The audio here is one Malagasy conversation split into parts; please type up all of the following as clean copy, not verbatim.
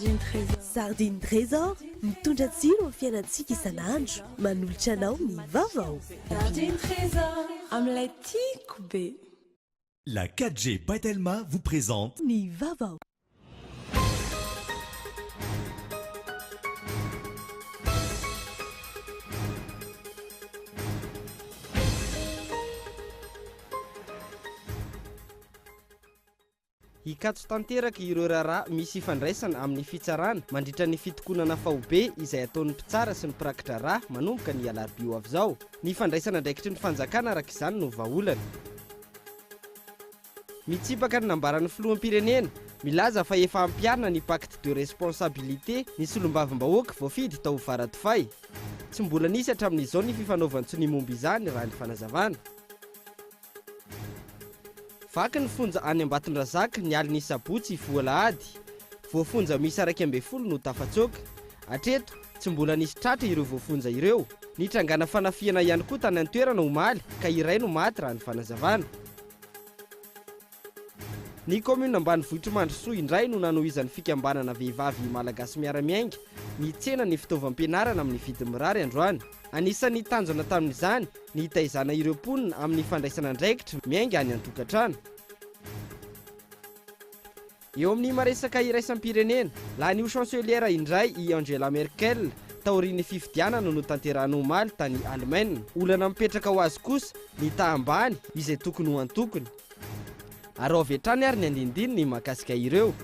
Sardine Trésor. Sardine Trésor, mitondra tsiro amin'ny fiainantsika isan'andro, manolotra anao ny vaovao. Sardine Trésor, amin'ilay tiako be. La 4G by Telma vous présente. Ny vaovao. Hikatso tanteraka ireo raharaha misy ifandraisana amin'ny fitsarana mandritra ny fitokonana faobe izay ataon'ny mpitsara sy ny mpiraki-draharaha manomboka ny alarobia ho avy izao. Ny fandraisana andraikitry ny fanjakana araka izany no vahaolana. Mitsipaka ny nambaran'ny filoham-pirenena milaza fa efa ampiharina ny pacte de responsabilité ny solombavambahoaka voafidy tao Faradofay. Tsy mbola nisy hatramin'izao ny fifanaovan-tsonia momba izany raha ny fanazavana. Vaky ny fonja any Ambatondrazaka ny alin'ny sabotsy hifoha alahady. Voafonja miisa 11 no tafatsoaka. Hatreto, tsy mbola nisy tratra ireo voafonja ireo. Nitrangana fanafihana ihany koa tany an-toerana omaly ka iray no maty raha ny fanazavana. Ny kaominina ambanivohitr'i Mandrosoa indray no nanohizan'ny fikambanana Vehivavy Malagasy Miara-Miainga ny tsena ny fitaovam-pianarana amin'ny vidiny mirary androany. Anisan'ny tanjona tamin'izany ny hitaizana ireo mponina amin'ny fandraisana andraikitra miainga any an-tokantrano. Eo amin'ny maresaka iraisam-pirenena, lany ho chancelière indray i Angela Merkel taorian'ny fifidianana notanterahina omaly tany Alemaina. Olana mipetraka ho azy kosa ny taha ambany izay tokony ho antokony. Araho avy hatrany ary ny andinindininy mahakasika ireo.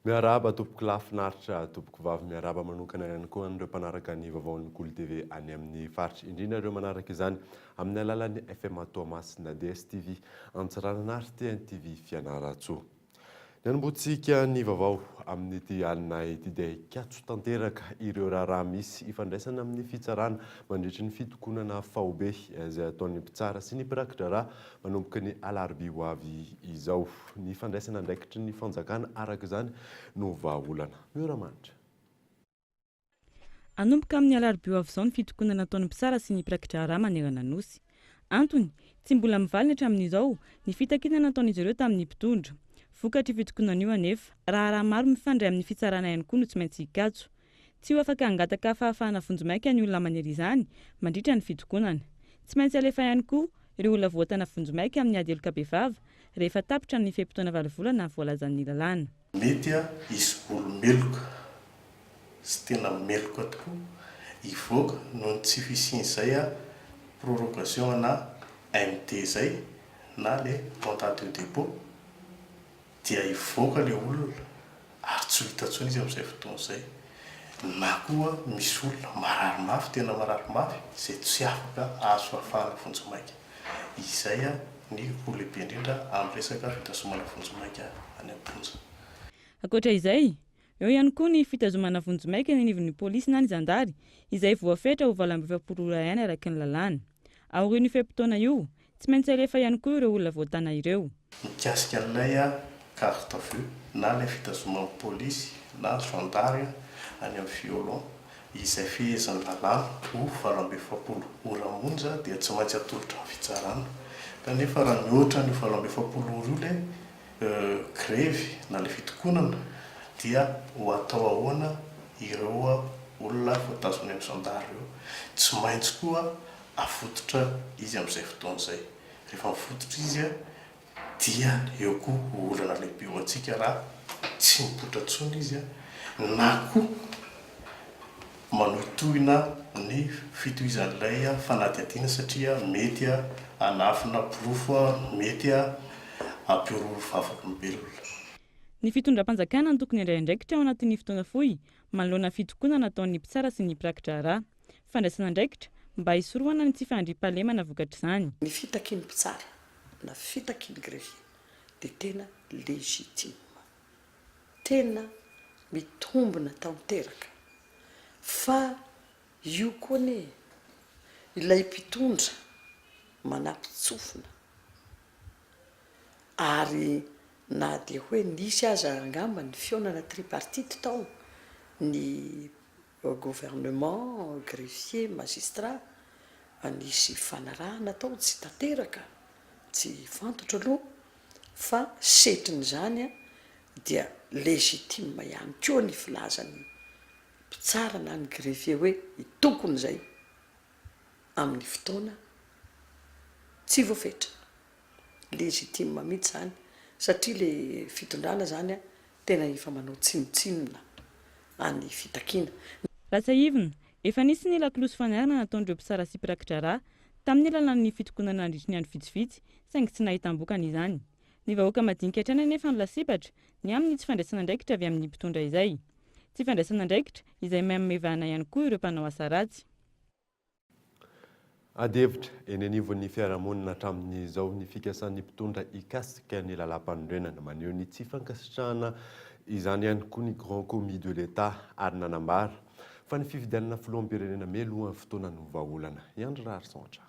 Miarahaba tompoko lahy finaritra tompoko vavy miarahaba manokana ihany koa an'ireo mpanaraka ny vaovaon'ny Kolo TV any amin'ny faritra indrindra ireo manaraka izany amin'ny alalan'ny FM Toamasina, DSTV Antsiranana ary TNTV Fianarantsoa. Ny hanombohantsika ny vaovao amin'ity alina ity dia hikatso tanteraka ireo raharaha misy ifandraisana amin'ny fitsarana mandritry ny fitokonana faobe izay ataon'ny mpitsara sy ny mpiraki-draharaha manomboka ny alarobia ho avy izao. Ny fandraisana andraikitry ny fanjakana araka izany no vahaolana. Miora-manitra. Hanomboka amin'ny alarobia ho avy izao ny fitokonana ataon'ny mpitsara sy ny mpirakidraharaha manerana ny Nosy. Antony, tsy mbola mivalona hatramin'izao ny fitakiana nataon'izy ireo tamin'ny mpitondra. Vokatr'io fitokonana io anefa, raharaha maro mifandray amin'ny fitsarana ihany koa no tsy maintsy hikatso. Tsy ho afaka hangataka fahafahana vonjimaika ny olona maniry izany mandritra ny fitokonana. Tsy maintsy alefa ihany koa ireo olona voatana vonjimaika amin'ny ady heloka bevava rehefa tapitra ny fe-potoana valo volana voalazan'ny lalàna. Mety hisy olo-meloka sy tena meloka tokoa hivoaka noho ny tsy fisian'izay prorogation ana MD izay na le mandat de dépôt dia hivoaka le olona ary tsy ho hita intsony izy amin'izay fotoana izay na koa misy olona marary mafy tena marary mafy izay tsy afaka hahazo fahafahana vonjimaika. Izay ny ho lehibe indrindra amin'ny resaka fitazomana vonjimaika any am-ponja. Ankoatra izay, Eo ihany koa ny fitazomana vonjimaika eny anivon'ny polisy na ny zandary izay voafetra ho 48 ora ihany araka ny lalàna. Aorian'io fe-potoana io, tsy maintsy alefa ihany koa ireo olona voatana ireo. Mikasika an'ilay carte vue na ilay fitazoman'ny polisy na ny zandary any amin'ny violon izay fehezin'ny lalàna ho 48 ora monja dia tsy maintsy atolotra ny fitsarana. Kanefa raha mihoatra an'io 48 ora io ilay grevy na ilay fitokonana dia ho atao ahoana ireo olona voatazona eny zandary ireo? Tsy maintsy koa avototra izy amin'izay fotoana izay. Rehefa mivototra izy dia eo koa ho olana lehibe ho antsika raha tsy mipoitra intsony izy na koa manohitohina ny fitohizan'ilay fanadihadiana satria mety hanafina porofo, mety hampihorohoro vavolombelona. Ny fitondram-panjakana no tokony handray andraikitra ao anatin'ny fotoana fohy manoloana ny fitokonana ataon'ny mpitsara sy ny mpiraki-draharaha. Fandraisana andraikitra mba hisorohana ny tsy fahandriampahalemana vokatr'izany. Ny fitakian'ny mpitsara na fitakian'ny greffier dia tena légitime. Tena mitombina tanteraka fa io koa anie ilay mpitondra manapitsofina ary na dia hoe nisy aza angamba ny fihaonana tripartite tao ny gouvernement, greffier, magistrat, nisy fanarahana tao tsy tanteraka, tsy fantatro aloha fa setrin'izany dia légitime ihany koa ny filazan'ny mpitsara na ny greffier hoe hitokona izay amin'ny fotoana tsy voafetra. Légitime mihitsy izany satria le fitondrana izany tena efa manao tsinontsinona any fitakiana. Raha tsiahivina, efa nisy ny lakolosy fanairana nataon'ireo mpitsara sy mpiraki-draharaha tamin'ny alalan'ny fitokonana nandritry ny andro vitsivitsy saingy tsy nahitam-bokany izany. Ny vahoaka madinika hatrany anefa no lasibatra ny amin'ny tsy fandraisana andraikitra avy amin'ny mpitondra izay. Tsy fandraisana andraikitra izay manome vahana ihany koa ireo mpanao asa ratsy. Adihevitra eny anivon'ny fiarahamonina hatramin'izao ny fikasan'ny mpitondra hikasika ny lalàmpanorenana. Maneho ny tsy fankasitrahana izany ihany koa ny Grand Commis de l'Etat ary nanambara fa ny fifidianana filoham-pirenena mialohan'ny fotoana no vahaolana. I Andry Raharison hatrany.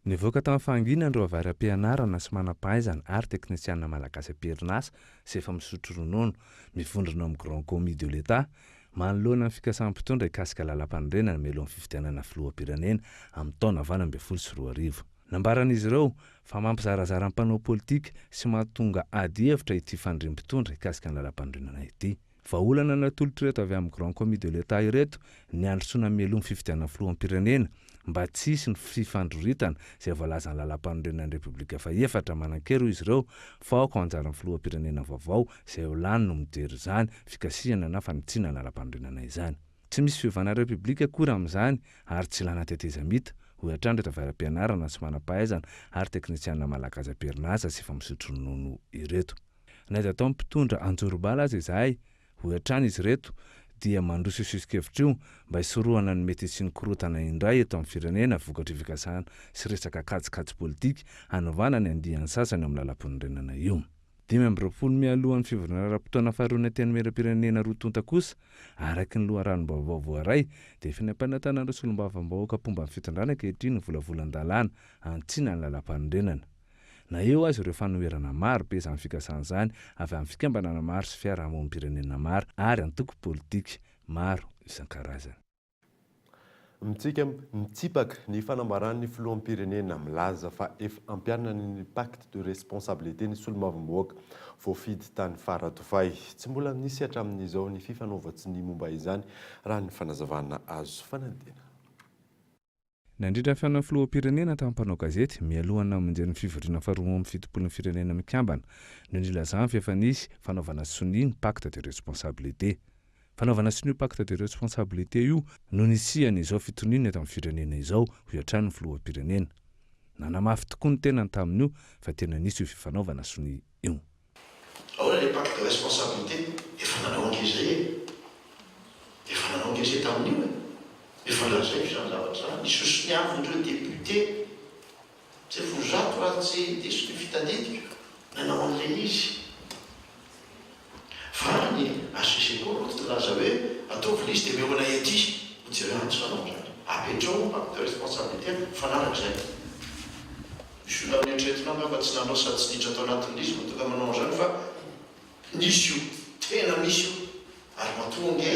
Nivoaka tamin'ny fahanginany ireo avara-pianarana sy manam-pahaizana ary teknisianina malagasy am-perinasa sy efa misotro ronono, mivondrona ao amin'ny Grand Commis de l'Etat, manoloana ny fikasan'ny mpitondra hikasika lalàmpanorenana mialohan'ny fifidianana filoham-pirenena amin'ny taona 2018. Nambaran'izy ireo fa mampizarazara ny mpanao politika sy mahatonga ady hevitra ity fanirian'ny mpitondra hikasika ny lalàmpanorenana ity. Vahaolana natolotr'ireto avy amin'ny Grand Commis de l'Etat ireto ny handrosoana mialoha ny fifidianana filoham-pirenena mba tsy hisy ny fifandroritana izay voalazan'ny lalàmpanorenan'ny Repoblika fahefatra manan-kery hoy izy ireo fa aoka ho anjaran'ny filoham-pirenena vaovao izay ho lany no mijery izany fikasihana na fanitsiana ny lalàmpanorenana izany. Tsy misy fiovana Repoblika akory amin'izany ary tsy ilàna tetezamita, hoy hatrany ireto avara-pianarana sy manam-pahaizana ary teknisianina malagasy am-perinasa sy efa misotro ronono ireto. Na dia atao mpitondra anjorobala aza izahay, hoy hatrany izy ireto, dia mandroso io soso-kevitra io mba hisorohana ny mety hisian'ny korontana indray eto amin'ny firenena vokatr'io fikasana sy resaka kajikajy politika hanovana ny andiany sasany ao amin'ny lalampanorenana io. 25 mialohan'ny fivoriana ara-potoana faharoan'ny Antenimierampirenena roa tonta kosa, araka ny loharanom-baovao voaray, dia efa nampanantanan'ireo solombavambahoaka mpomba ny fitondrana ankehitriny ny volavolan-dalàna hanitsiana ny lalampanorenana. Na eo aza ireo fanoherana maro be izany fikasana izany avy amin'ny fikambanana maro sy fiarahamonim-pirenena maro ary antoko politika maro isan-karazany. Mitsika mitsipaka ny fanambaran'ny filoham-pirenena milaza fa efa ampiharina ny pacte de responsabilité ny solombavambahoaka voafidy tany Faradofay. Tsy mbola nisy hatramin'izao ny fifanaovan-tsonia momba izany raha ny fanazavana azo fanadihana. Nandritra ny fihaonan'ny filoham-pirenena tamin'ny mpanao gazety, mialohan'ny namonjeny ny fivoriana faharoa amby fitopolon'ny Firenena Mikambana, no nilazany fa efa nisy fanaovana sonia ny pacte de responsabilité. Fanaovana sonia io pacte de responsabilité io no nisiany izao fitoniana eto amin'ny firenena izao, hoy hatrany ny filoham-pirenena. Nanamafy tokoa ny tenany tamin'io fa tena nisy io fifanaovana sonia io. Ahoana le pacte de responsabilité? Efa nanao ange zay e! Efa nanao ange zay tamin'io e! Efa nolazaiko izany zavatra izany, nisy hosoniavin'ireo député tsy 110 raha tsy diso ny fitadidiko nanao an'ilay izy. Fa ny HCC koa aloha tsy nilaza hoe ataovy ilay izy dia omeo anay aty ho jerena, tsy nanao an'izany. Apetraho ny pacte de responsabilité mifanaraka izay. Misy olona mieritreritra angamba tsy nanao sady tsy niditra tao anatin'ilay izy no tonga manao an'izany fa nisy io, tena misy io ary matoa ange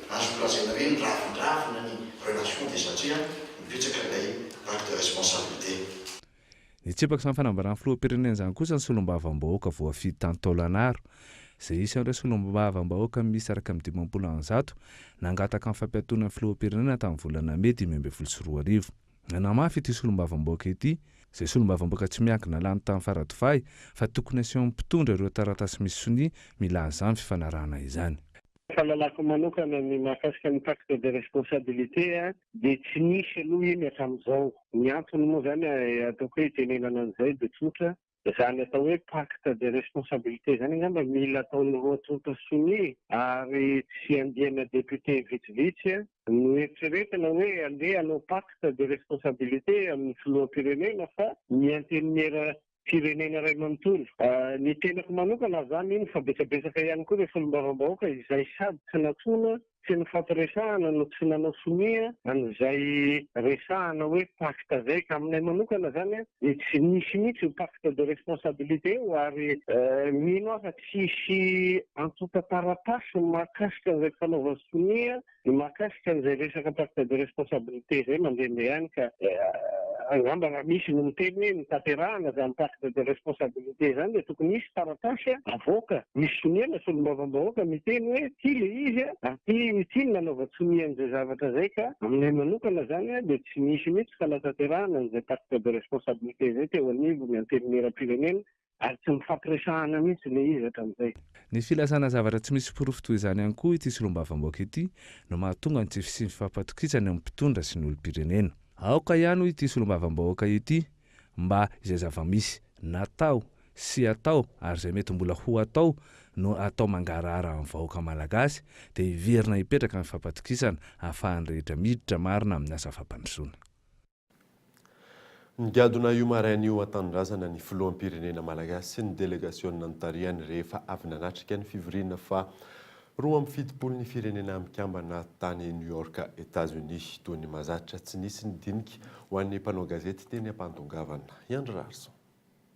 azoko lazaina hoe niravindravina ny relation dia satria mipetraka ilay pacte de responsabilité. Nitsipaka izany fanambaran'ny filoham-pirenena izany kosa ny solombavambahoaka voafidy tany Taolagnaro, izay isan'ireo solombavambahoaka miisa 151 nangataka ny fampiatoana ny filoham-pirenena tamin'ny volana mey 2015. Nanamafy ity solombavambahoaka ity, izay solombavambahoaka tsy miankina lany tamin'ny Faradofay, fa tokony asehon'ny mpitondra ireo taratasy misy sonia milaza izany fifanarahana izany. Fahalalako manokana ny mahakasika ny pacte de responsabilité dia tsy nisy aloha iny hatramin'izao. Ny antony moa izany ataoko hoe itenenana an'izay dia tsotra, Izany atao hoe pacte de responsabilité izany angamba mila ataon'ny roa tonta sonia ary tsy andiana député vitsivitsy no eritreretina hoe andeha hanao pacte de responsabilité amin'ny filoham-pirenena fa ny antenimiera. firenena iray manontolo. Ny tenako manokana aza mino fa betsabetsaka ihany koa ireo solombavambahoaka izay sady tsy nantsoina, tsy nifampiresahana no tsy nanao sonia an'izay resahana hoe pacte izay. Ka aminay manokana izany dia tsy nisy mihitsy io pacte de responsabilité io ary mino aho fa tsy hisy antontan-taratasy mahakasika an'izay fanaovana sonia Ny mahakasika an'izay resaka pacte de responsabilité izay mandehandeha any ka angamba raha misy no miteny hoe notanterahana izany pacte de responsabilité izany dia tokony hisy taratasy avoaka misy sonia na solombavambahoaka miteny hoe ity ilay izy ary ity ity no nanaovan-tsonia an'izay zavatra izay ka aminay manokana izany dia tsy nisy mihitsy fanatanterahana an'izay pacte de responsabilité izay teo anivon'ny antenimierampirenena Ary tsy nifampiresahana mihitsy ilay izy hatramin'izay. Ny filazana zavatra tsy misy porofo toy izany ihany koa ity solombavambahoaka ity no mahatonga ny tsy fisian'ny fifampatokisana eo amin'ny mpitondra sy ny olom-pirenena. Aoka ihany hoy ity solombavambahoaka ity mba izay zava-misy natao sy atao ary izay mety mbola ho atao no atao mangarahara amin'ny vahoaka malagasy dia hiverina hipetraka ny fifampatokisana ahafahan'ny rehetra miditra marina amin'ny asa fampandrosoana. Nigadona io maraina io an-tanindrazana ny filoham-pirenena malagasy sy ny delegasiona notarihany rehefa avy nanatrika ny fivoriana faha 72 ny Firenena Mikambana tany New York, Etazonia. Toy ny mahazatra, tsy nisy ny dinika ho an'ny mpanao gazety teny am-pandongavana. I Andry Raharison.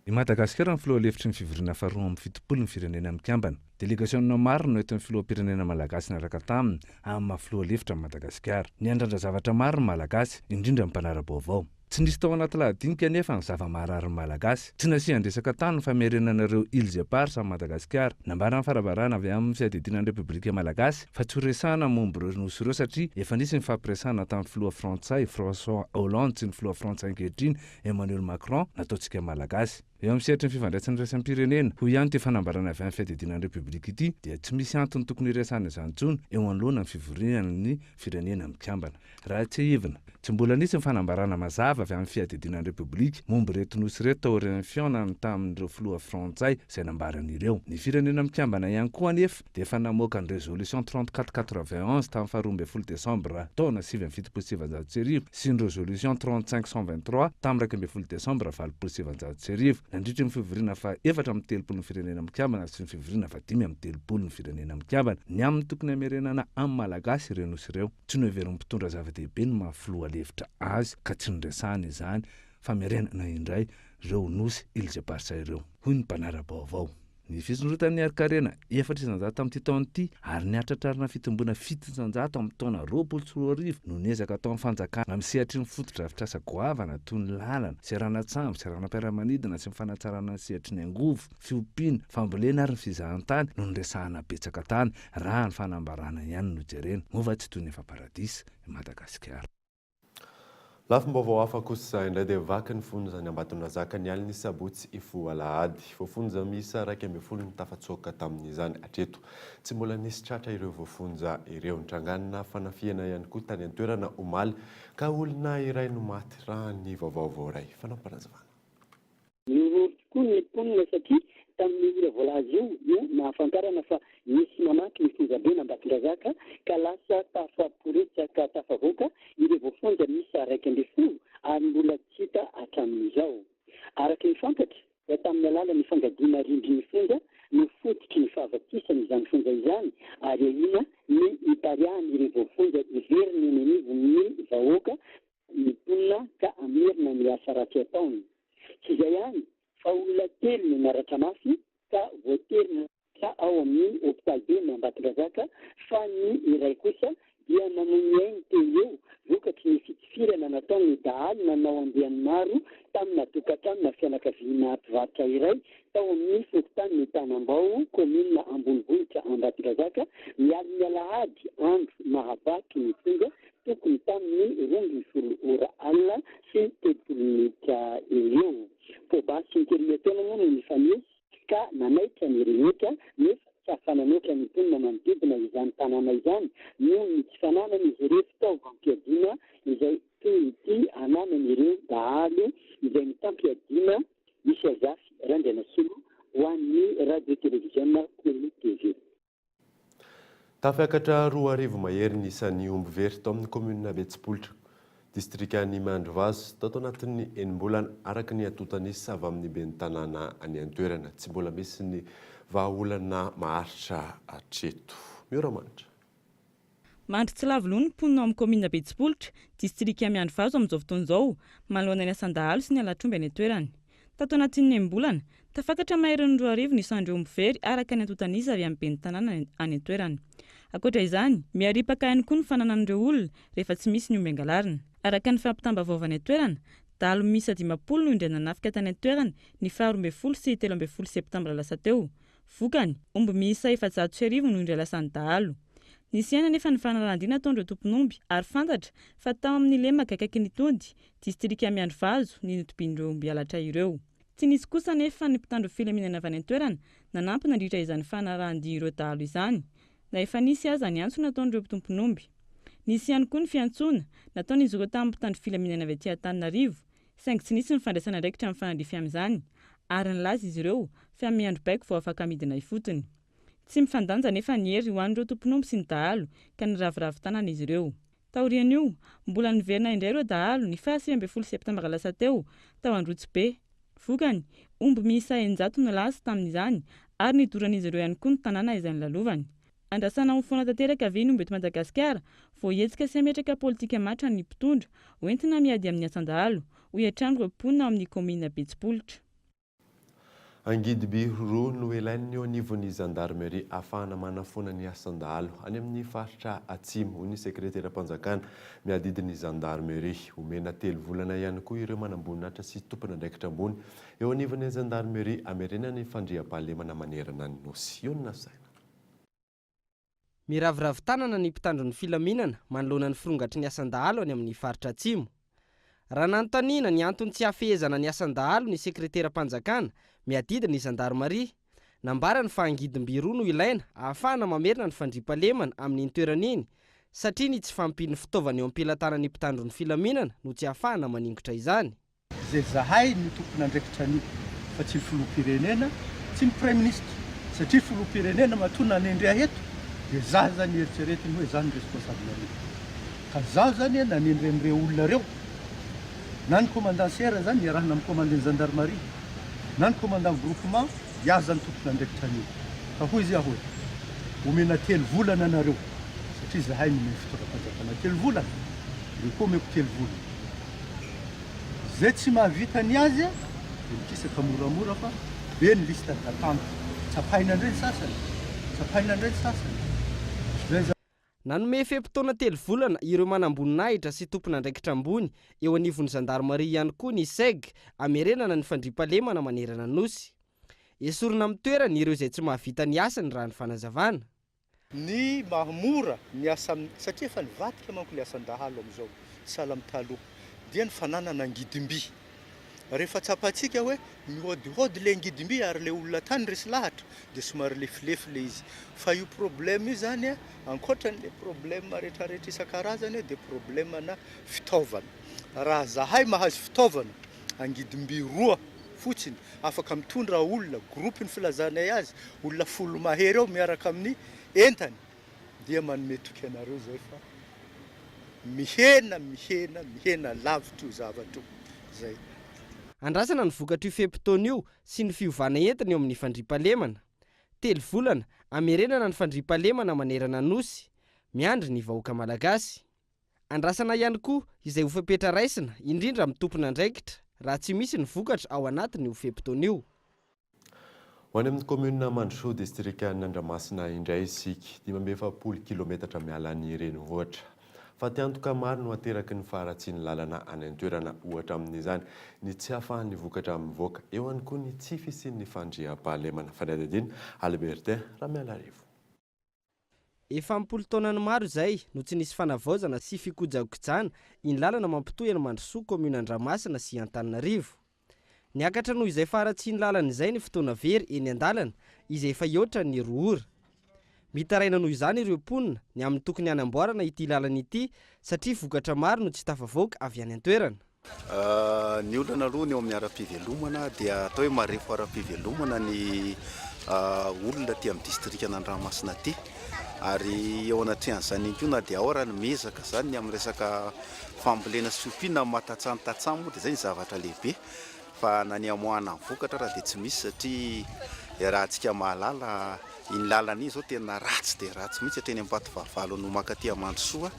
I Madagasikara no filoha lefitry ny fivoriana faha 72 ny Firenena Mikambana. Delegasionina maro no nentin'ny filoham-pirenena malagasy niaraka taminy amin'ny maha filoha lefitra an'i Madagasikara. Niandrandra zavatra maro ny Malagasy, indrindra ny mpanara-baovao. Tsy nisy tao anaty lahadinika anefa ny zava-maharary ny Malagasy. Tsy nasian-dresaka tany ny famerenana ireo Îles Éparses amin'i Madagasikara. Nambaran'ny fanabarana avy amin'ny fiadidiana ny Repoblika Malagasy fa tsy horesahana ny momba ireo nosy ireo satria efa nisy ny fifampiresahana tamin'ny filoha frantsay François Hollande sy ny filoha frantsay ankehitriny Emmanuel Macron, nataontsika Malagasy. Eo amin'ny sehatry ny fifandraisana iraisam-pirenena, hoy ihany ity fanambarana avy amin'ny fiadidiana ny Repoblika ity, dia tsy misy antony tokony hiresahana izany intsony eo anoloana ny fivorian'ny Firenena Mikambana. Raha tsiahivina, tsy mbola nisy ny fanambarana mazava avy amin'ny fiadidiana ny Repoblika momba ireto nosy ireto taorian'ny fihaonany tamin'ireo filoha frantsay izay nambarany ireo. Ny Firenena Mikambana ihany koa anefa dia efa namoaka ny Résolution 34 91 tamin'ny faha 12 desambra taona 1979 sy ny Résolution 35 123 tamin'ny 11 desambra 1980 nandritry ny fivoriana faha 34 ny Firenena Mikambana sy ny fivoriana faha 35 ny Firenena Mikambana ny amin'ny tokony hamerenana amin'ny Malagasy ireo nosy ireo. Tsy noheverin'ny mpitondra zava-dehibe ny maha filoha lefitra azy ka tsy noresahana izany famerenana indray ireo nosy Îles Éparses ireo, hoy ny mpanara-baovao. Ny fisondrotan'ny harin-karena 4% tamin'ity taona ity ary nihatratrarina fitomboana 7% amin'ny taona 2020 no niezaka ataon'ny fanjakana amin'ny sehatry ny fotodrafitrasa goavana toy ny lalana, seranan-tsambo, seranam-piaramanidina sy ny fanatsarana ny sehatry ny angovo, fiompiana, fambolena ary ny fizahantany no niresahana betsaka tany raha ny fanambarana ihany no jerena. Moa va tsy toy ny efa paradisa i Madagasikara? Lafim-baovao hafa kosa indray dia vaky ny fonjan'i Ambatondrazaka ny alin'ny sabotsy hifoha alahady. Voafonja miisa 11 no tafatsoaka tamin'izany hatreto. Tsy mbola nisy tratra ireo voafonja ireo. Nitranganina fanafihana ihany koa tany an-toerana omaly ka olona iray no maty raha ny vaovao voaray. Fanampinazavana. Nihorohoro tokoa ny mponina satria tamin'io ora voalaza io no nahafantarana fa nisy namaky ny fonjaben'Ambatondrazaka ka lasa tafaporitsaka tafavoaka ireo voafonja miisa 11 ary mbola tsy hita hatramin'izao. Araka ny fantatra dia tamin'ny alalan'ny fangadiana rindrin'ny fonja no fototry ny fahafatesana izany fonja izany ary ahiana ny hipariahan'ireo voafonja hiverina eny anivon'ny vahoaka ny mponina ka hamerina ny asa ratsy ataony. Tsy izay ihany fa olona telo no naratra mafy ka voatery naiditra ao amin'ny hopitaliben'i Ambatondrazaka fa ny iray kosa dia namoy ny ainy teo ho eo vokatry ny fitifirana nataon'ny dahalo nanao andiany maro tamina tokantranona fianakaviana mpivarotra iray tao amin'ny fokontanin'i Tanambao, kaominina ambonivohitra Ambatondrazaka, ny alin'ny alahady andro mahavaky ny fonja tokony tamin'ny 12 ora alina sy 30 minitra eo ho eo. Poa-basy intelimiataona moa no nifanesy ka nanaitra ny rehetra nefa tsy afa-nanoatra ny mponina manodidina izany tanàna izany noho ny tsy fananan'izy ireo fitaovam-piadiana izay toy ity ananan'ireo dahalo izay mitam-piadiana Michel Zafy Randrianasolo ho an'ny Radio Televiziona Kolo TV. Tafiakatra 2000 mahery ny isan'ny omby very tao amin'ny kaominina Betsipolitra. Distrikan'i Miandrivazo, tato anatin'ny enim-bolana, araka ny antontan'isa avy amin'ny ben'ny tanàna any an-toerana. Tsy mbola misy ny vahaolana maharitra hatreto. Mioramanitra. Mandry tsy lavo loha ny mponina ao amin'ny kaominina Betsipolotra, distrika Miandrivazo amin'izao fotoana izao, manoloana ny asan-dahalo sy ny halatr'omby any an-toerana. Tato anatin'ny enim-bolana, tafakatra maherin'ny 2000 ny isan'ireo omby very araka ny antontan'isa avy amin'ny ben'ny tanàna any an-toerana. Ankoatra izany, miharipaka ihany koa ny fananan'ireo olona rehefa tsy misy ny omby angalarina. Araka ny fampitam-baovao avy any an-toerana, dahalo miisa 50 no indray nanafika tany an-toerana ny faha 12 sy 13 septambra lasa teo. Vokany, omby miisa 1400 no indray lasan'ny dahalo. Nisy ihany anefa ny fanarahan-dia nataon'ireo tompon'omby ary fantatra fa tao amin'ny lemaka akaikin'Itondy, distrika Miandrivazo, ny notobian'ireo omby halatra ireo. Tsy nisy kosa anefa ny mpitandro filaminana avy any an-toerana nanampy nandritra izany fanarahan-dia ireo dahalo izany, na efa nisy aza ny antso nataon'ireo tompon'omby. Nisy ihany koa ny fiantsoana nataon'izy ireo tamin'ny mpitandro filaminana avy aty Antananarivo saingy tsy nisy ny fandraisana andraikitra mifanandrify amin'izany ary nilaza izy ireo fa miandry baiko vao afaka midina ifotony. Tsy mifandanja anefa ny hery ho an'ireo tompon'omby sy ny dahalo ka niraviravy tanana izy ireo. Taorian'io, mbola niverina indray ireo dahalo ny faha 19 septambra lasa teo, tao Androtsibe. Vokany, omby miisa 600 no lasa tamin'izany ary nidoran'izy ireo ihany koa ny tanàna izay nolalovany. Andrasana ho foana tanteraka ve ny omby eto Madagasikara vao hihetsika sy hametraka politika matra ny mpitondra hoentina miady amin'ny asan-dahalo, hoy hatrany ireo mponina ao amin'ny kaominina Betsipolotra. Angidiby roa no elain'ny eo anivon'ny zandarimeria ahafahana manafoana ny asan-dahalo any amin'ny faritra Atsimo, hoy ny sekreteram-panjakana miadidy ny zandarimeria. Omena telo volana ihany koa ireo manamboninahitra sy tompon'andraikitra ambony eo anivon'ny zandarimeria hamerenana ny fandriampahalemana manerana ny Nosy. Ionona saina. Miraviravy tanana ny mpitandro ny filaminana manoloana ny firongatry ny asan-dahalo any amin'ny faritra Atsimo. Raha nanontaniana ny antony tsy hahafehezana ny asan-dahalo ny sekreteram-panjakana miadidy ny zandarimaria, nambarany fa angidim-by roa no ilaina ahafahana mamerina ny fandriampahalemana amin'iny toerana iny satria ny tsy fahampian'ny fitaovana eo am-pelatanan'ny mpitandro ny filaminana no tsy ahafahana maningotra izany. Izay zahay no tompon'andraikitra an'io fa tsy ny filoham-pirenena, tsy ny praiminisitra satria filoham-pirenena matoa nanendry ahy eto dia za zany eritreretiny hoe za no responsable an'io ka zaho zany nanendry an'ireo olona ireo na ny commandant CR zany niarahana amin'ny commandant gendarmerie na ny commandant groupement iaho zany tompon'andraikitra an'io ka hoy izy aho hoe omena telo volana nareo satria zahay nomen'ny fitondram-panjakana telo volana ireo koa omeko telo volana. Zay tsy mahavita ny azy dia mikisaka moramora fa be ny liste d'attente. Tsapaina indray ny sasany, tsapaina indray ny sasany. Zay zany. Nanome fe-potoana telo volana ireo manamboninahitra sy tompon'andraikitra ambony eo anivon'ny zandarimaria ihany koa ny Seg hamerenana ny fandriampahalemana manerana ny Nosy. Esorina amin'ny toerany ireo izay tsy mahavita ny asany raha ny fanazavana. Ny maha mora ny asa satria efa nivadika manko ilay asan-dahalo amin'izao, sahala amin'ny taloha, dia ny fananana angidim-by. Rehefa tsapantsika hoe mihodihody ilay angidim-by ary ilay olona tany resy lahatra dia somary lefilefy ilay izy. Fa io problème io izany ankoatran'ilay problème rehetrarehetra isan-karazany dia problème-na fitaovana. Raha zahay mahazo fitaovana angidim-by roa fotsiny afaka mitondra olona, groupe ny filazanay azy, olona folo mahery eo miaraka amin'ny entany dia manome toky anareo izay fa mihena, mihena, mihena lavitra io zavatra io. Izay. Andrasana ny vokatr'io fe-potoana io sy ny fiovana entiny eo amin'ny fandriampahalemana. Telo volana hamerenana ny fandriampahalemana manerana ny Nosy. Miandry ny vahoaka malagasy. Andrasana ihany koa izay ho fepetra raisina, indrindra amin'ny tompon'andraikitra, raha tsy misy ny vokatra ao anatin'io fe-potoana io. Ho any amin'ny kaominina Mandrosoa, distrikan'Andramasina indray isika, 45 kilometatra miala ny renivohitra. Fatiantoka maro no ateraky ny faharatsian'ny lalana any an-toerana, ohatra amin'izany ny tsy ahafahan'ny vokatra mivoaka, eo ihany koa ny tsy fisian'ny fandriampahalemana. Fanadihadiana, Albertin Ramialarivo. Efa am-polo taonany maro izay no tsy nisy fanavaozana sy fikojakojana iny lalana mampitohy an'i Mandrosoa, kaominina Andramasina sy Antananarivo. Niakatra noho izay faharatsian'ny lalana izay ny fotoana very eny an-dalana izay efa hihoatra ny roa ora. Mitaraina noho izany ireo mponina ny amin'ny tokony hanamboarana ity lalana ity satria vokatra maro no tsy tafavoaka avy any an-toerana. Ny olana aloha ny eo amin'ny ara-pivelomana dia atao hoe marefo ara-pivelomana ny olona aty amin'ny distrikan'Andramasina aty. Ary eo anatrehan'izany ihany koa na dia ao ara ny miezaka izany ny amin'ny resaka fambolena sy fiompiana amin'ny maha tantsaha ny tantsaha moa dia izay ny zavatra lehibe fa na ny hamoahana ny vokatra ara dia tsy misy satria iarahantsika mahalala iny lalana iny izao tena ratsy dia ratsy mihitsy hatreny Ambatofahavalo no mankaty Mandrosoa.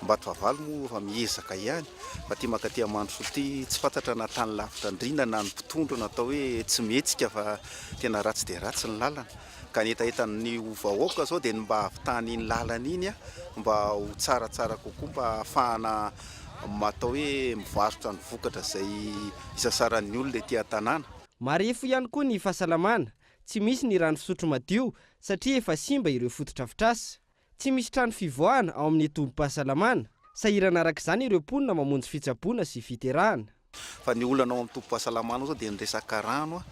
Ambatofahavalo moa efa miezaka ihany fa aty mankaty Mandrosoa ity tsy fantatra na tany lavitra andriana na ny mpitondra no atao hoe tsy mihetsika fa tena ratsy dia ratsy ny lalana. Ka ny hetahetan'ny ho vahoaka izao dia ny mba hahavitana iny lalana iny mba ho tsaratsara kokoa mba hahafahana atao hoe mivarotra ny vokatra izay isasaran'ny olona ety an-tanàna. Marefo ihany koa ny fahasalamana, tsy misy ny rano fisotro madio satria efa simba ireo fotodrafitrasa. Tsy misy trano fivoahana ao amin'ny tobim-pahasalamana. Sahirana araka izany ireo mponina mamonjy fitsaboana sy fiterahana. Fa ny olana ao amin'ny tobim-pahasalamana ao izao dia ny resaka rano,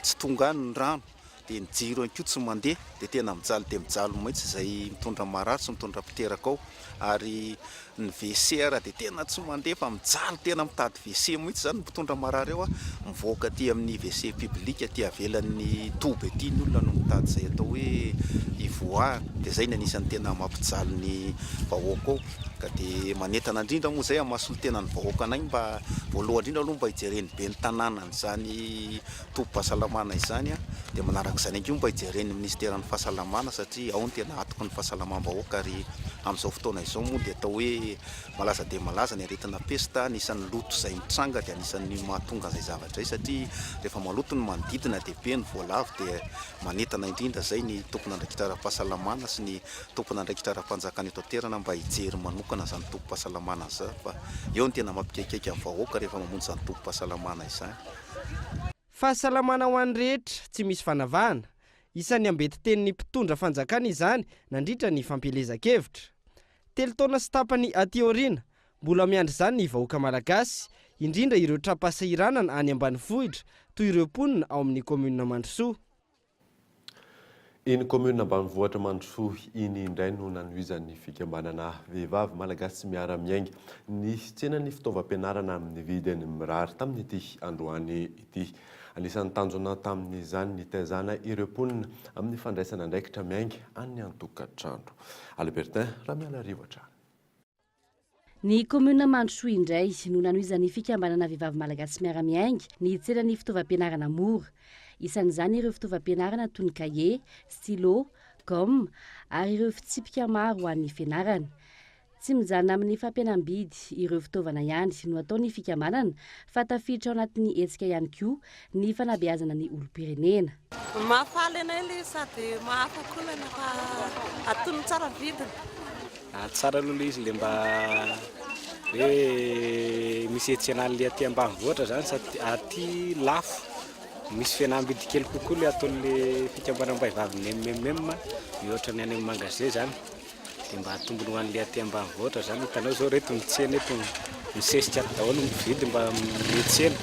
tsy tonga any ny rano, dia ny jiro ihany koa tsy mandeha, dia tena mijaly dia mijaly mihitsy izay mitondra marary sy mitondra mpiteraka ao, ary ny WC ara dia tena tsy mandeha fa mijaly tena mitady WC mihitsy izany ny mpitondra marary ao, mivoaka aty amin'ny WC public aty avelan'ny toby aty ny olona no mitady izay atao hoe hivoahana, dia izay no anisan'ny tena mampijaly ny vahoaka ao. Ka dia manentana indrindra moa izay amin'ny maha solontena ny vahoaka anay mba voalohany indrindra aloha mba hijeren'ny ben'ny tanàna an'izany tobim-pahasalamana izany dia manaraka izany ihany koa mba hijeren'ny minisiteran'ny fahasalamana satria ao no tena atoky ny fahasalamam-bahoaka ary amin'izao fotoana izao moa dia atao hoe malaza dia malaza ny aretina pesta, anisan'ny loto izay mitranga dia anisan'ny mahatonga an'izay zavatra izay satria rehefa maloto ny manodidina dia be ny voalavo dia manentana indrindra izay ny tompon'andraikitra ara-pahasalamana sy ny tompon'andraikitra ara-panjakana eto an-toerana mba hijery manokana izany tobim-pahasalamana izany fa eo no tena mampikaikaika ny vahoaka rehefa mamonjy izany tobim-pahasalamana izany. Fahasalamana ho an'ny rehetra, tsy misy fanavahana. Isan'ny ambetitenin'ny mpitondra fanjakana izany nandritra ny fampielezan-kevitra. Telo taona sy tapany aty aoriana, mbola miandry izany ny vahoaka malagasy, indrindra ireo tra-pahasahiranana any ambanivohitra toy ireo mponina ao amin'ny kaominina Mandrosoa. Iny kaominina ambanivohitra Mandrosoa iny indray no nanohizan'ny fikambanana Vehivavy Malagasy Miara-Miainga ny tsenan'ny fitaovam-pianarana amin'ny vidiny mirary tamin'ity androany ity. Anisan'ny tanjona tamin'izany ny nitaizana ireo mponina amin'ny fandraisana andraikitra miainga any an-tokantrano. Albertin Ramialarivo hatrany. Ny kaominina Mandrosoa indray no nanohizan'ny fikambanana Vehivavy Malagasy Miara-Miainga ny tsenan'ny fitaovam-pianarana mora. Isan'izany ireo fitaovam-pianarana toy ny kahie, stylo, gomme ary ireo fitsipika maro ho an'ny fianarana. Tsy mijanona amin'ny fampihenam-bidy ireo fitaovana ihany no ataon'ny fikambanana fa tafiditra ao anatin'ny hetsika ihany koa ny fanabeazana ny olom-pirenena. Mahafaly anay ilay izy sady mahafa-kolana fa antonony tsara ny vidiny. Tsara aloha ilay izy ilay mba hoe misy tsenan'ilay aty ambanivohitra zany sady aty lafo, misy fihenam-bidy kely kokoa ilay ataon'ilay fikambanam-bahivavy ny MMM mihoatra ny any amin'ny magasin zany. Dia mba tombony ho an'ilay aty ambanivohitra zany, hitanao zao reto ny tsena eto misesika ato daholo ny mpividy mba miantsena.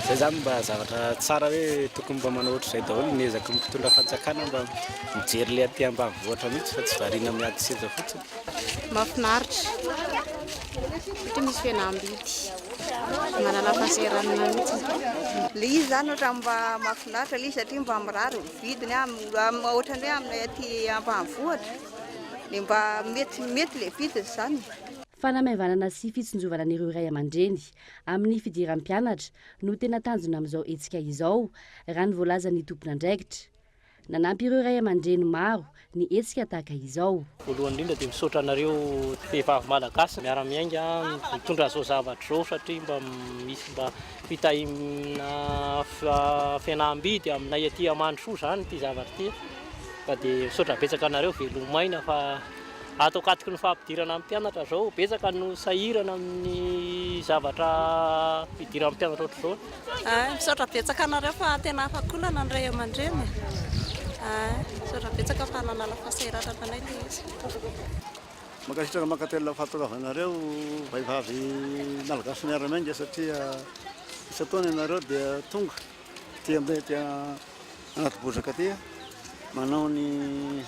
Zay zany mba zavatra tsara hoe tokony mba manao ohatr'izay daholo ny ezaky ny mpitondra fanjakana mba mijery ilay aty ambanivohitra mihitsy fa tsy variana miady seza fotsiny. Mahafinaritra satria misy fihenam-bidy, manala fahasahiranana mihitsy. Ilay izy izany ohatran'ny mba mahafinaritra ilay izy satria mba mirary ny vidiny ohatran'ny hoe aminay aty ambanivohitra dia mba mety mety ilay vidiny izany. Fanamaivanana sy fitsinjovana an'ireo ray aman-dreny amin'ny fidiran'ny mpianatra no tena tanjona amin'izao hetsika izao, raha ny voalazan'ny tompon'andraikitra. Nanampy ireo ray aman-dreny maro ny hetsika tahaka izao. Voalohany indrindra dia misaotra anareo vehivavy malagasy miara-miainga mitondra izao zavatra izao satria mba misy mba fitahiana fihenam-bidy aminay aty Amandrosoa izany ity zavatra ity ka dia misaotra betsaka anareo velomaina fa Ato ankatoky ny fampidirana ny mpianatra izao, betsaka no sahirana amin'ny zavatra fidiran'ny mpianatra ohatr'izao. Misaotra betsaka anareo fa tena afak'olana ny ray aman-dreny e. Misaotra betsaka fa nanala fahasahiranana anay ilay izy. Mankasitraka mankatelina fahatongavanareo vehivavy Malagasy miara-miainga satria isan-taona ianareo dia tonga aty aminay aty anaty bozaka aty manao ny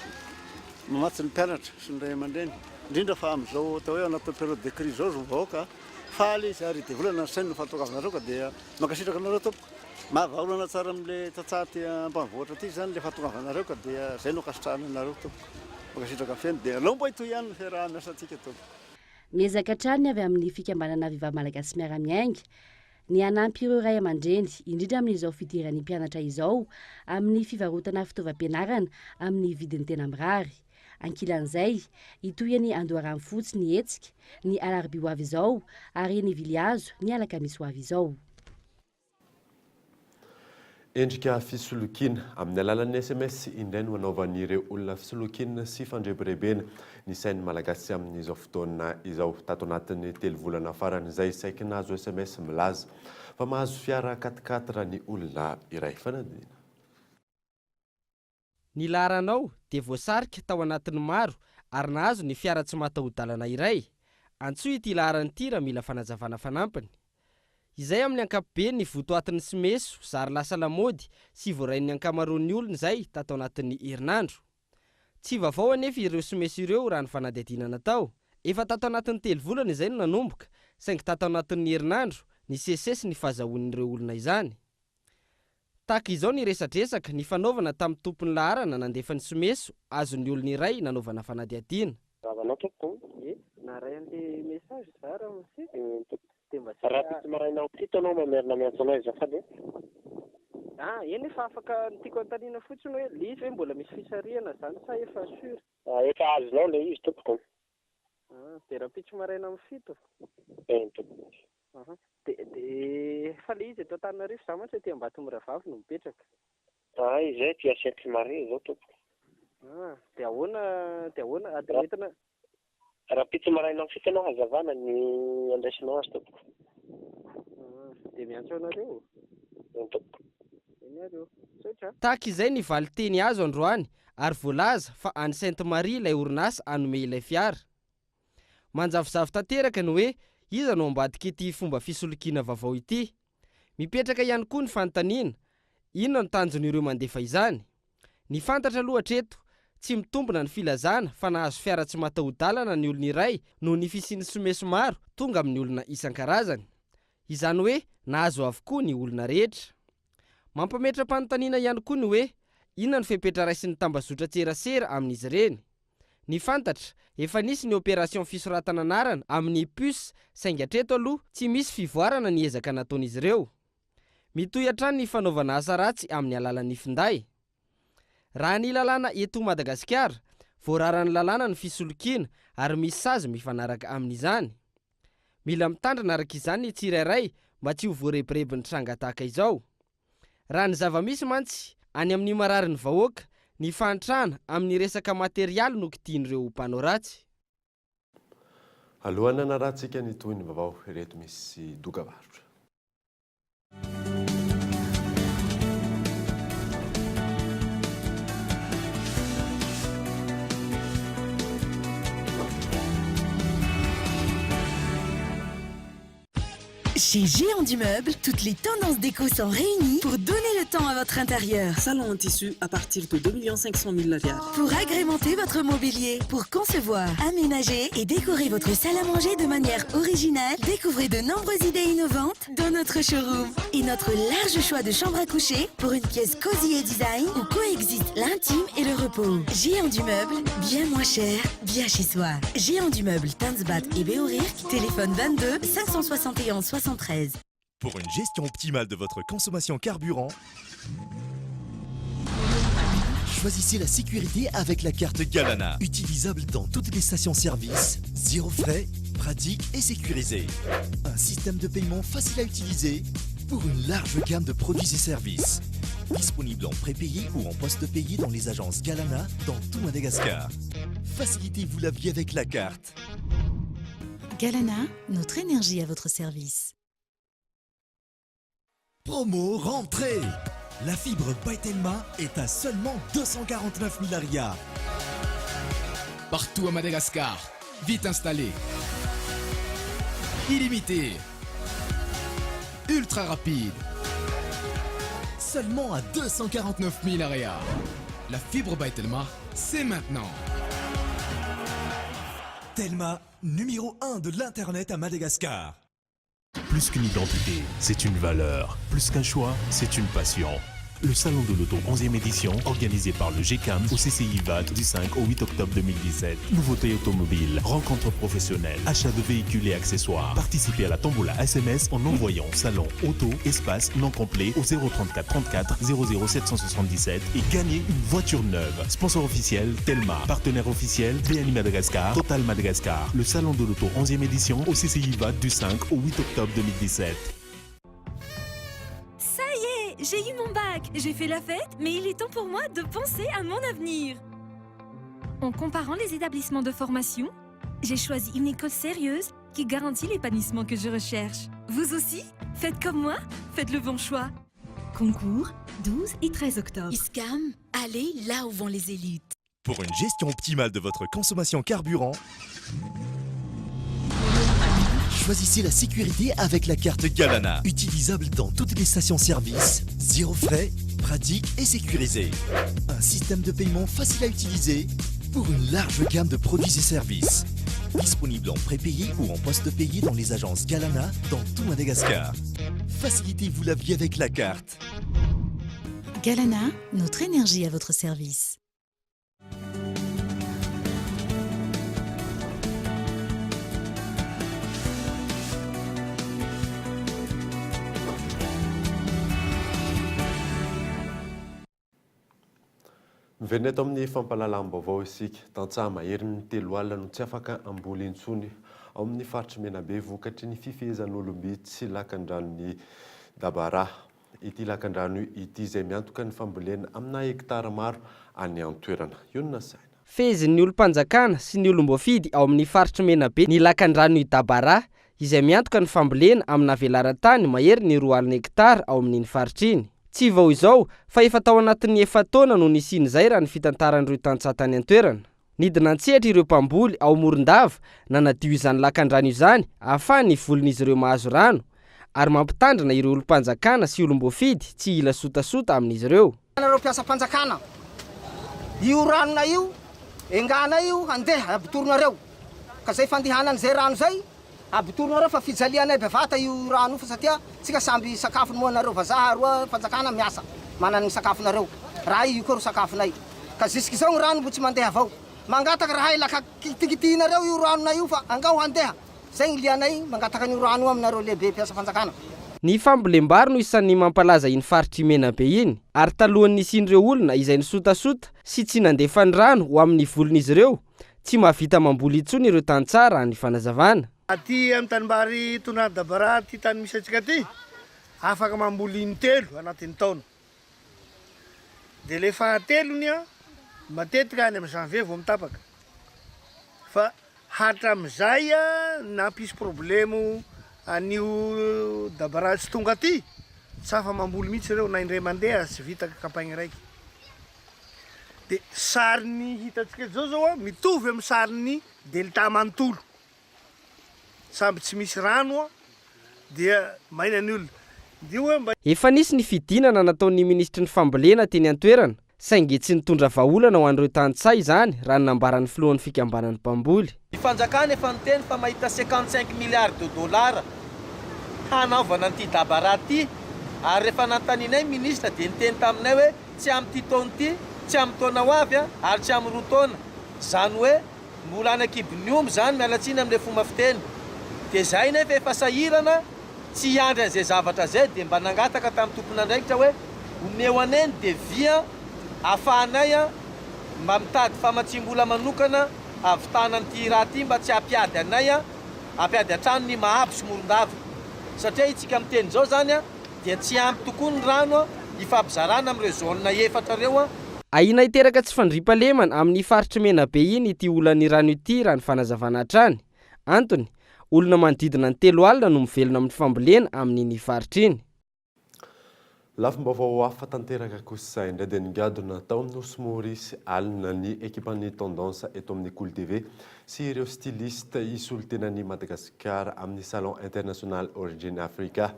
Mamatsy ny mpianatra sy ny ray aman-dreny, indrindra fa amin'izao atao hoe anatin'ny période de crise izao ny vahoaka, faly izy ary devolana ny sainy ny fahatongavana anareo ka dia mankasitraka anareo tompoko. Maha vahaolana tsara amin'ilay tantsaha aty ambanivohitra aty izany ilay fahatongavanareo ka dia izay no ankasitrahana anareo tompoko. Mankasitraka feno dia aleo mba hitohy ihany ny fiaraha-miasantsika tompoko. Miezaka hatrany ny avy amin'ny fikambanana Vehivavy Malagasy Miara-Miainga ny hanampy ireo ray aman-dreny, indrindra amin'izao fidiran'ny mpianatra izao amin'ny fivarotana fitaovam-pianarana amin'ny vidiny tena mirary. Ankilan'izay, hitohy eny Andoharanofotsy ny hetsika, ny alarobia ho avy izao, ary eny Vilihazo ny alakamisy ho avy izao. Endrika fisolokiana amin'ny alalan'ny sms indray no anaovan'ireo olona fisolokiana sy fandrebirebena ny sain'ny Malagasy amin'izao fotoana izao. Tato anatin'ny telo volana farany izay, saiky nahazo sms milaza fa mahazo fiara quatre-quatre ny olona iray. Fanadihadiana. Ny laharanao dia voasarika tao anatin'ny maro ary nahazo ny fiara tsy mataho-dalana iray. Antsoy ity laharana ity raha mila fanazavana fanampiny. Izay amin'ny ankapobeny ny votoatin'ny smeso zary lasa lamaody sy voarain'ny ankamaroan'ny olona izay tato anatin'ny herinandro. Tsy vaovao anefa ireo smeso ireo raha ny fanadihadiana natao. Efa tato anatin'ny telo volana izay no nanomboka, saingy tato anatin'ny herinandro nisesisesy ny fahazahoan'ireo olona izany. Tahaka izao ny resadresaka nifanaovana tamin'ny tompon'ny laharana nandefa ny someso azon'ny olona iray nanaovana fanadihadiana. Ravanao tompoko o. Ie, naharay an'le message za ramose. Eny tompoko. Dia mba saika. Rahampitso maraina ho fito anao mamerina miantso anay azafady e. Ah, eny fa afaka, ny tiako anontaniana fotsiny hoe le izy ve mbola misy fisarihana zany sa efa sur? Efa azonao le izy tompoko. Ah, dia rahampitso maraina amin'ny fito? Eny tompoko. Aha. Dia dia fa le izy eto Antananarivo, za mantsy aty Ambatomirahavavy no mipetraka. Ah, izay aty Sainte Marie izao tompoko. Ah, dia ahoana dia ahoana ady entina. Rahampitso maraina amin'ny fito ianao hazavana ny andraisanao azy tompoko. Ah, dia miantso anareo. Eny tompoko. Eny ary ô. Misaotra. Tahaka izay ny valin-teny azo androany ary voalaza fa any Sainte Marie ilay orinasa hanome ilay fiara. Manjavozavo tanteraka ny hoe iza no ambadik'ity fomba fisolokiana vaovao ity. Mipetraka ihany koa ny fanontaniana, inona no tanjon'ireo mandefa izany? Ny fantatra aloha hatreto, tsy mitombina ny filazana fa nahazo fiara tsy mataho-dalana ny olona iray noho ny fisian'ny someso maro tonga amin'ny olona isan-karazany. Izany hoe nahazo avokoa ny olona rehetra. Mampametra-panontaniana ihany koa ny hoe inona no fepetra raisin'ny tambazotran-tserasera amin'izy ireny? Ny fantatra, efa nisy ny opération fisoratana anarana amin'ny puce saingy hatreto aloha tsy misy fivoarana ny ezaka nataon'izy ireo. Mitohy hatrany ny fanaovana asa ratsy amin'ny alalan'ny finday. Raha ny lalàna eto Madagasikara, voararan'ny lalàna ny fisolokiana ary misy sazy mifanaraka amin'izany. Mila mitandrina araka izany ny tsirairay mba tsy ho voarebirebin'ny tranga tahaka izao. Raha ny zava-misy mantsy, any amin'ny marary ny vahoaka, ny fahantrana amin'ny resaka materialy no kitihin'ireo mpanao ratsy. Alohan'ny hanarahantsika ny tohin'ny vaovao, ireto misy doka-barotra. Chez Géant du Meuble, toutes les tendances déco sont réunies pour donner le temps à votre intérieur. Salon en tissu à partir de 2 500 000 ariary. Pour agrémenter votre mobilier, pour concevoir, aménager et décorer votre salle à manger de manière originale, découvrez de nombreuses idées innovantes dans notre showroom. Et notre large choix de chambres à coucher pour une pièce cosy et design où coexistent l'intime et le repos. Géant du Meuble, bien moins cher, bien chez soi. Géant du Meuble, Tanzbat et Béorirk, téléphone 22 571 73. Pour une gestion optimale de votre consommation carburant, choisissez la sécurité avec la carte Galana. Utilisable dans toutes les stations-service, zéro frais, pratique et sécurisé. Un système de paiement facile à utiliser pour une large gamme de produits et services. Disponible en prépayé ou en post-payé dans les agences Galana dans tout Madagascar. Facilitez-vous la vie avec la carte. Galana, notre énergie à votre service. Promo rentrée La fibre by Telma est à seulement 249 000 ariary. Partout à Madagascar, vite installé. Illimité. Ultra rapide. Seulement à 249 000 ariary. La fibre by Telma, c'est maintenant. Telma, numéro 1 de l'internet à Madagascar. Plus qu'une identité, c'est une valeur. Plus qu'un choix, c'est une passion. Le Salon de l'Auto 11e édition, organisé par le GCAM au CCI VAT du 5 au 8 octobre 2017. Nouveautés automobiles, rencontres professionnelles, achat de véhicules et accessoires. Participez à la tombola SMS en envoyant Salon Auto Espace non complet au 034 34 00 777 et gagnez une voiture neuve. Sponsor officiel Telma, partenaire officiel BNI Madagascar, Total Madagascar. Le Salon de l'Auto 11e édition au CCI VAT du 5 au 8 octobre 2017. Ça y est, j'ai eu mon bac, j'ai fait la fête, mais il est temps pour moi de penser à mon avenir. En comparant les établissements de formation, j'ai choisi une école sérieuse qui garantit l'épanouissement que je recherche. Vous aussi, faites comme moi, faites le bon choix. Concours 12 et 13 octobre. ISCAM, allez là où vont les élites. Pour une gestion optimale de votre consommation carburant, choisissez la sécurité avec la carte Galana. Utilisable dans toutes les stations-service, zéro frais, pratique et sécurisé. Un système de paiement facile à utiliser pour une large gamme de produits et services. Disponible en prépayé ou en post-payé dans les agences Galana dans tout Madagascar. Facilitez-vous la vie avec la carte. Galana, notre énergie à votre service. Miverina eto amin'ny fampahalalam-baovao isika. Tantsaha maherin'ny 30 no tsy afaka hamboly intsony ao amin'ny faritr'i Menabe vokatry ny fifehezan'olom-bitsy lakandranon'i Dabaraha. Ity lakandrano ity izay miantoka ny fambolena amina hektara maro any an-toerana. Io no nasaina. Fehezin'ny olom-panjakana sy ny olom-boafidy ao amin'ny faritr'i Menabe ny lakandranon'i Dabaraha izay miantoka ny fambolena amina velaran-tany mahery ny 20 hektara ao amin'iny faritra iny. Tsy vao izao fa efa tao anatin'ny efa-taona no nisian'izay raha ny fitantaran'ireo tantsaha tany an-toerana. Nidina an-tsehatra ireo mpamboly ao Morondava nanadio izany lakandrano izany ahafahan'ny volin'izy ireo mahazo rano ary mampitandrina ireo olom-panjakana sy olom-boafidy tsy hila sotasota amin'izy ireo. Nareo mpiasam-panjakana, io ranonay io enganay io handeha abitoronareo ka zay fandehanan'izay rano zay abitoronareo fa fijalianay bevata io rano io fa satria tsika samby sakafony moa nareo vazaha roa fanjakana miasa manana ny sakafonareo raha io koa ro sakafonay ka jusqu'izao ny rano mbo tsy mandeha avao mangataka rahay laka kitikitihinareo io ranonay io fa angao handeha Zay ny lianay mangataka an'io rano io aminareo lehibe mpiasa fanjakana. Ny fambolem-bary no isan'ny mampalaza iny faritr'i Menabe iny, ary talohan'ny nisian'ireo olona izay nisotasota sy tsy nandefa ny rano ho amin'ny volin'izy ireo, tsy mahavita mamboly intsony ireo tantsaha raha ny fanazavana. Aty amin'ny tanimbary tondrahan'i Dabaraha aty tany misy antsika aty, afaka mamboly intelo anatin'ny taona. Dia ilay fahatelony an, matetika any amin'ny janvier vao mitapaka. Fa hatramin'izay an, nampisy problemo an'io Dabaraha tsy tonga aty, tsy afa-mamboly mihitsy ireo na indray mandeha aza tsy vita campagne raiky. Dia sarin'ny hitantsika eto izao zao an, mitovy amin'ny sarin'ny delta manontolo. Samby tsy misy rano dia maina ny olona. Dia hoe mba. Efa nisy ny fidinana nataon'ny minisitry ny fambolena teny an-toerana, saingy tsy nitondra vahaolana ho an'ireo tantsaha izany raha ny nambaran'ny filohan'ny fikambanan'ny mpamboly. Ny fanjakana efa niteny fa mahita 55 milliards de dollars hanaovana an'ity Dabara ity ary rehefa nanontanianay ny ministra dia niteny taminay hoe tsy amin'ity taona ity, tsy amin'ny taona ho avy ary tsy amin'ny roa taona. Izany hoe Mbola any ankibon'ny omby zany, miala tsiny amle fomba fiteny. De zay nefa efa sahirana tsy hiandry an'izay zavatra zay de mba nangataka tamin'ny tompon'andraikitra hoe omeo anay ny devis an afahanay an mba mitady famatsiam-bola manokana hahavitana an'ity raha ty mba tsy hampiady anay an hampiady an-trano ny Mahabo sy Morondava satria itsika miteny zao zany an dia tsy ampy tokoa ny rano hifampizarana amin'ireo zone efatra ireo an. Ahiana hiteraka tsy fandriampahalemana amin'ny faritr'i Menabe iny ity olan'ny rano ity raha ny fanazavana hatrany. Antony, olona manodidina ny 30 no mivelona amin'ny fambolena amin'iny faritra iny. Lafim-baovao hafa tanteraka kosa indray dia nigadona tao amin'ny Nosy Maurice alina ny ekipan'ny Tendance eto amin'ny Kolo TV sy ireo styliste hisolo tena an'i Madagasikara amin'ny Salon International Origin Africa.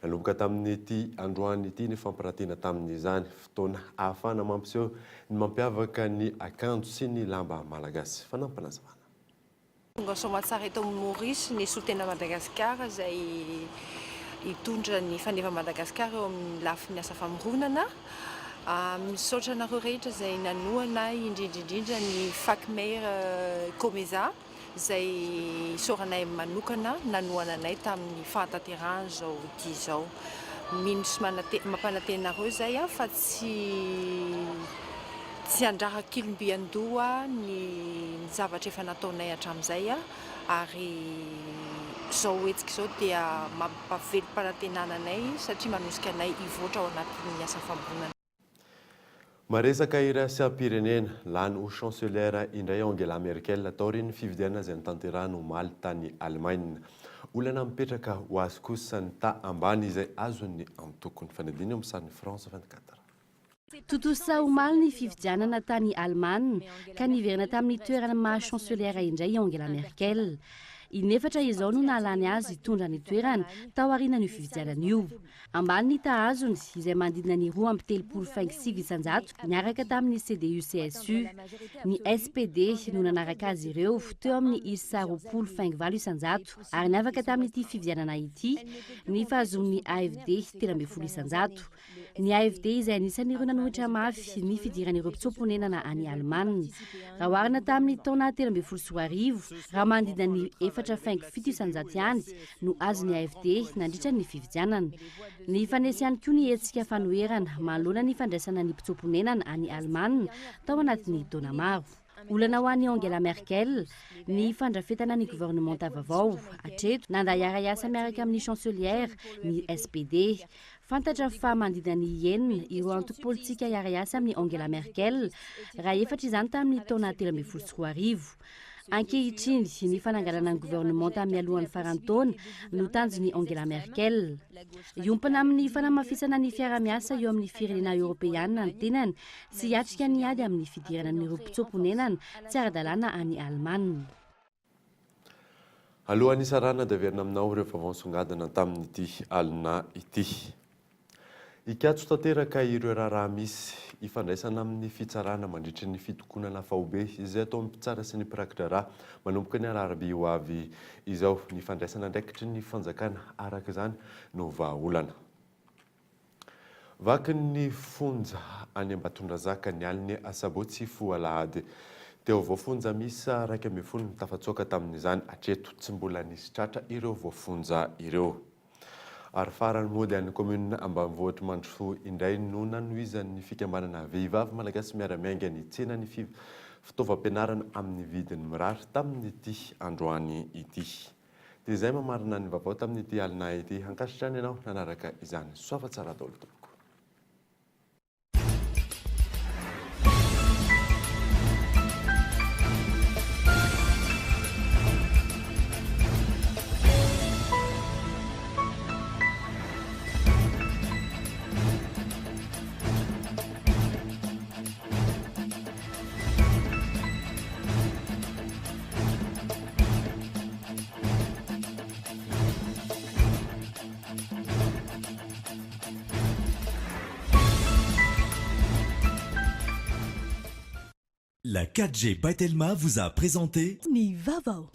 Nanomboka tamin'ity androany ity ny fampirantiana tamin'izany, fotoana ahafahana mampiseho ny mampiavaka ny akanjo sy ny lamba malagasy. Fanampinazavana. Tonga soamatsara eto Maurice ny solontenan'i Madagasikara izay hitondra ny faneva Madagasikara eo amin'ny lafiny asa famoronana. Misaotra anareo rehetra izay nanohana indrindra indrindra ny Facmer Comesa izay isaoranay manokana nanohana anay tamin'ny fahatanterahana izao dia izao. Mino sy mampanantena anareo izay aho fa tsy tsy handrara-kilombian-doha ny zavatra efa nataonay hatramin'izay ary izao hetsika izao dia mampavelom-panantenana anay satria manosika anay hivoatra ao anatin'ny asa famoronana. Maresaka iraisam-pirenena, lany ho chancelière indray Angela Merkel taorian'ny fifidianana izay notanterahina omaly tany Alemaina. Olana mipetraka ho azy kosa ny taha ambany izay azon'ny antokony. Fanadihadiana eo amin'ny sarin'i France 24. Tontosa omaly ny fifidianana tany Alemana ka niverina tamin'ny toerana maha chancelière indray i Angela Merkel. Inefatra izao no nahalany azy hitondra ny toerana tao aorianan'io fifidianana io. Ambany ny taha azony, izay manodidina ny 32 faingo 9 isanjato niaraka tamin'ny CDU-CSU. Ny SPD no nanaraka azy ireo teo amin'ny isa 20 faingo 8 isanjato ary niavaka tamin'ity fifidianana ity ny fahazoan'ny AFD 13 isanjato. Ny AFD izay anisan'ireo nanohitra mafy ny fidiran'ireo mpitsoa-ponenana any Alemana. Raha oharina tamin'ny taona 2013, raha manodidina ny efatra faingo fito isanjato ihany no azon'ny AFD nandritra ny fifidianana. Nifanesy ihany koa ny hetsika fanoherana manoloana ny fandraisana ny mpitsoa-ponenana any Alemana tao anatin'ny taona maro. Olana ho an'i Angela Merkel ny fandrafetana ny governemanta vaovao. Hatreto, nanda hiara-hiasa miaraka amin'ny chancelière ny SPD. Fantatra fa manodidina ny enina ireo antoko politika hiara-hiasa amin'i Angela Merkel, raha efatra izany tamin'ny taona 2013. Ankehitriny, ny fananganana ny governemanta mialohan'ny faran'ny taona no tanjon'i Angela Merkel. Hiompana amin'ny fanamafisana ny fiaraha-miasa eo amin'ny firenena eoropeana ny tenany sy hiatrika ny ady amin'ny fidirana an'ireo mpitsoa-ponenana tsy ara-dalàna any Alemana. Alohan'ny hisarahana dia averina aminao ireo vaovao nisongadina tamin'ity alina ity. Hikatso tanteraka ireo raharaha misy ifandraisana amin'ny fitsarana mandritry ny fitokonana faobe izay ataon'ny mpitsara sy ny mpiraki-draharaha manomboka ny alarobia ho avy izao. Ny fandraisana andraikitry ny fanjakana araka izany no vahaolana. Vaky ny fonja any Ambatondrazaka ny alin'ny asabotsy hifoha alahady teo. Voafonja miisa 11 no tafatsoaka tamin'izany. Hatreto, tsy mbola nisy tratra ireo voafonja ireo. Ary farany moa dia any kaominina ambanivohitr'i Mandrosoa indray no nanohizan'ny fikambanana Vehivavy Malagasy Miara-Miainga ny tsenan'ny fitaovam-pianarana amin'ny vidiny mirary tamin'ity androany ity. Dia izay mamarana ny vaovao tamin'ity alina ity. Ankasitrahana ianao nanaraka izany. Soava tsara daholo tompoko. La 4G by Telma vous a présenté Ny vaovao.